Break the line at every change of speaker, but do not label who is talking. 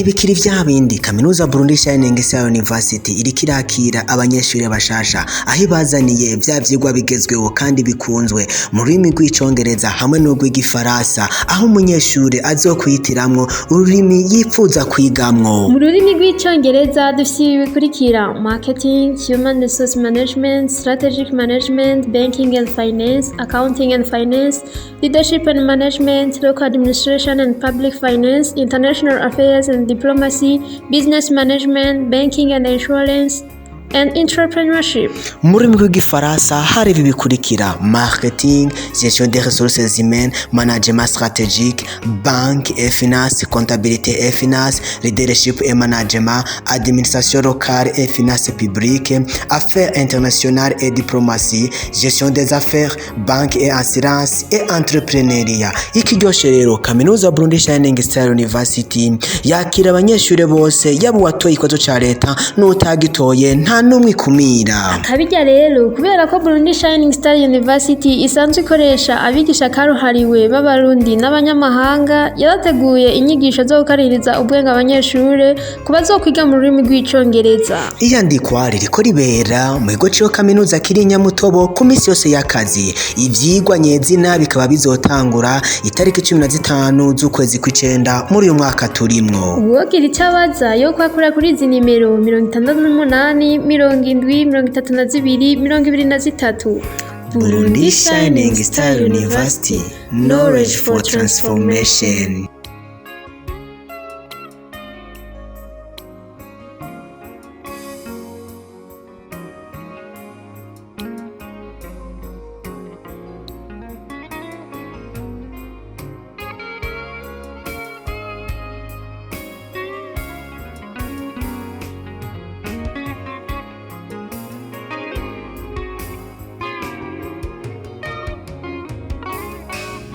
Ntibikiri vya bindi. Kaminuza Burundi Shining Star University iriko irakira abanyeshuri bashasha, aho ibazaniye vya vyigwa bigezweho kandi bikunzwe mu rurimi rw'Icongereza hamwe n'urw'Igifaransa, aho umunyeshuri azokwihitiramwo ururimi yipfuza kwigamwo.
Mu rurimi rw'Icongereza dufise ibi bikurikira: marketing, human resource management, strategic management, banking and finance, accounting and finance, leadership and management, local administration and public finance, international affairs and diplomacy, business management, banking and insurance, and entrepreneurship.
Mu rurimi rw'Igifaransa hari ibi bikurikira: marketing, gestion des ressources humaines, management stratégique, banque et finance, comptabilité et finance, leadership et management, administration locale et finance publique, affaires internationales et diplomatie, gestion des affaires, banque et assurance et entrepreneuriat. Ikiryoshe rero, kaminuza Burundi Shining Star University yakira abanyeshuri bose, yaba uwatoye ikibazo ca leta n'utagitoye, nta n'umwe ikumira.
Kabirya rero, kubera ko Burundi Shining Star University isanzwe ikoresha abigisha karuhariwe b'Abarundi n'abanyamahanga, yarateguye inyigisho zo gukaririza ubwenge abanyeshure ku bazokwiga mu rurimi rw'Icongereza.
Iyandikwa ririko ribera mu kigo c'iyo kaminuza kiri i Nyamutobo ku misi yose y'akazi. Ivyigwa nyezina bikaba bizotangura itariki 15 z'ukwezi kw'icenda muri uyu mwaka turimwo.
Uwogira icyo abaza yo kwakura kuri izi nimero: 68 70 32 23.
Burundi Shining Star University, knowledge for transformation.